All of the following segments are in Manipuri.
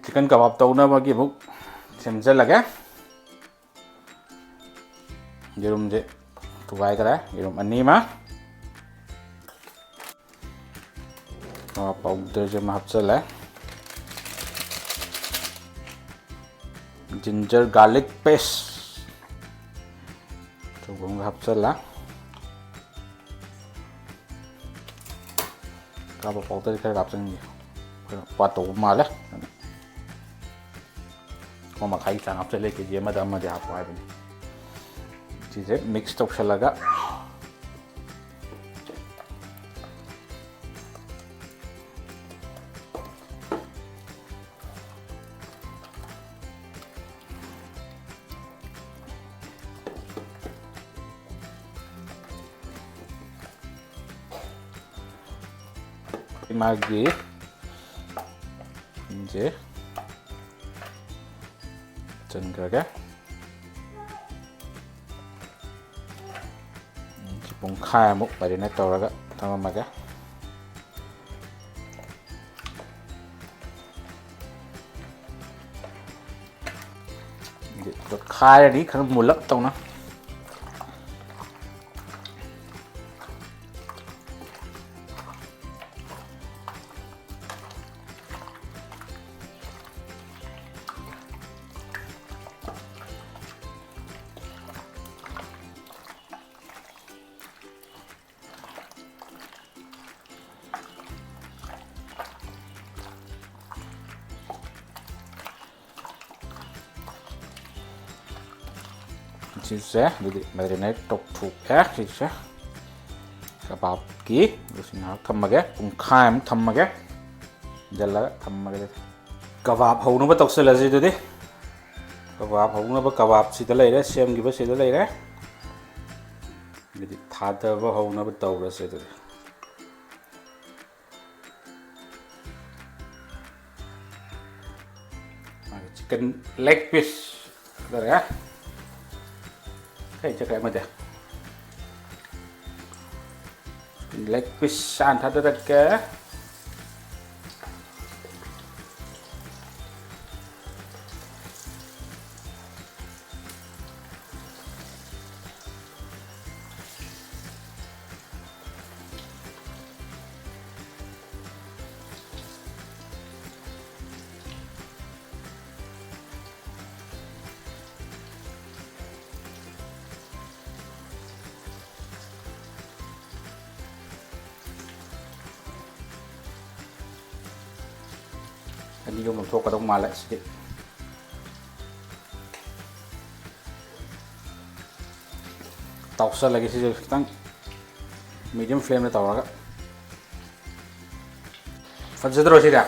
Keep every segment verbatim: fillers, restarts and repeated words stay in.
Chicken kebab ꯇꯧꯅꯕꯒꯤ ꯑꯃꯨꯛ ꯁꯦꯝꯖꯤꯜꯂꯒꯦ꯫ ꯌꯦꯔꯨꯝꯁꯦ ꯊꯨꯒꯥꯏꯈ꯭ꯔꯦ, ꯌꯦꯔꯨꯝ ꯑꯅꯤ ꯑꯃ꯫ ꯑꯥ, powderꯁꯦ ꯑꯃ ꯍꯥꯞꯆꯤꯜꯂꯦ꯫ Ginger garlic paste ꯑꯆꯧꯕ ꯑꯃꯒ ꯍꯥꯞꯆꯤꯜꯂꯦ꯫ ꯀꯕꯥꯕ powder ꯈꯔ ꯍꯥꯞꯆꯤꯟꯒꯦ, ꯈꯔ ꯋꯥꯠꯇꯧꯕ ꯃꯥꯜꯂꯦ꯫ ꯑꯃ ꯃꯈꯥꯏꯒꯤ ꯆꯥꯡ ꯍꯥꯞꯆꯤꯜꯂꯦ, ꯀꯦ ꯖꯤ ꯑꯃꯗ ꯑꯃꯗꯤ ꯍꯥꯞꯄꯣ ꯍꯥꯏꯕꯅꯤ꯫ ꯁꯤꯁꯦ mix ꯇꯧꯁꯜꯂꯒ ꯃꯥꯒꯤ ꯁꯤꯡꯁꯦ ꯆꯟꯈ꯭ꯔꯒꯦ꯫ ꯁꯤ ꯄꯨꯡꯈꯥꯏꯃꯨꯛ marinate ꯇꯧꯔꯒ ꯊꯝꯃꯝꯃꯒꯦ꯫ ꯇꯣꯠꯈꯥꯏꯔꯅꯤ ꯈꯔ ꯃꯨꯜꯂꯞ ꯇꯧꯅ꯫ ꯁꯤꯁꯦ ꯑꯗꯨꯗꯤ marinate ꯇꯧꯊꯣꯛꯑꯦ꯫ ꯁꯤꯁꯦ ꯀꯕꯥꯕꯀꯤ ꯑꯗꯨꯁꯨ ꯉꯥꯏꯍꯥꯛ ꯊꯝꯃꯒꯦ, ꯄꯨꯡꯈꯥꯏꯃꯨꯛ ꯊꯝꯃꯒꯦ, ꯏꯟꯖꯜꯂꯒ ꯊꯝꯃꯒꯦ꯫ ꯀꯕꯥꯕ ꯍꯧꯅꯕ ꯇꯧꯁꯜꯂꯁꯤ ꯑꯗꯨꯗꯤ꯫ ꯀꯕꯥꯕ ꯍꯧꯅꯕ ꯀꯕꯥꯕ ꯁꯤꯗ ꯂꯩꯔꯦ, ꯁꯦꯝꯈꯤꯕ ꯁꯤꯗ ꯂꯩꯔꯦ꯫ ꯑꯗꯨꯗꯤ ꯊꯥꯗꯕ ꯍꯧꯅꯕ ꯇꯧꯔꯁꯦ ꯑꯗꯨꯗꯤ꯫ ꯃꯥꯒꯤ chicken leg piece ꯂꯩꯔꯦ꯫ ꯀꯩ ꯆꯠꯈ꯭ꯔꯦ ꯑꯃꯗꯤ? Leg piece ꯍꯥꯟꯅ ꯊꯥꯗꯔꯛꯀꯦ꯫ ꯑꯅꯤ ꯑꯍꯨꯝ ꯂꯧꯊꯣꯛꯀꯗꯧ ꯃꯥꯜꯂꯦ ꯁꯤꯗꯤ꯫ ꯇꯥꯎꯁꯜꯂꯒꯦ ꯁꯤꯁꯨ ꯈꯤꯇꯪ medium flameꯗ ꯇꯧꯔꯒ꯫ ꯐꯖꯗ꯭ꯔꯣ ꯁꯤꯗꯤ?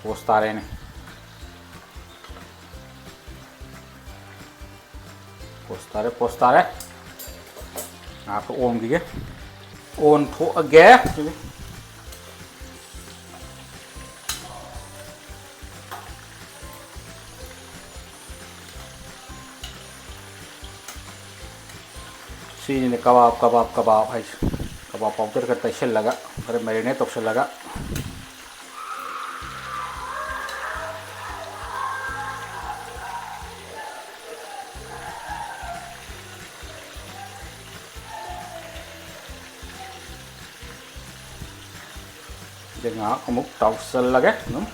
Post ꯇꯥꯔꯦꯅꯦ꯫ Post ꯇꯥꯔꯦ, post ꯇꯥꯔꯦ꯫ ꯉꯥꯏꯍꯥꯛꯇ ꯑꯣꯝꯈꯤꯒꯦ꯫ ꯑꯣꯟꯊꯣꯛꯑꯒꯦ꯫ ꯁꯤꯅꯤꯅꯦ ꯀꯕꯥꯕ, ꯀꯕꯥꯕ, ꯀꯕꯥꯕ ꯍꯥꯏꯁꯦ꯫ ꯀꯕꯥꯕ powder ꯈꯔ ꯇꯩꯁꯜꯂꯒ, ꯈꯔ marinate ꯇꯧꯁꯜꯂꯒ꯫ ꯁꯤꯗ ꯉꯥꯏꯍꯥꯛ ꯑꯃꯨꯛ ꯇꯥꯎꯁꯜꯂꯒꯦ ꯑꯗꯨꯝ꯫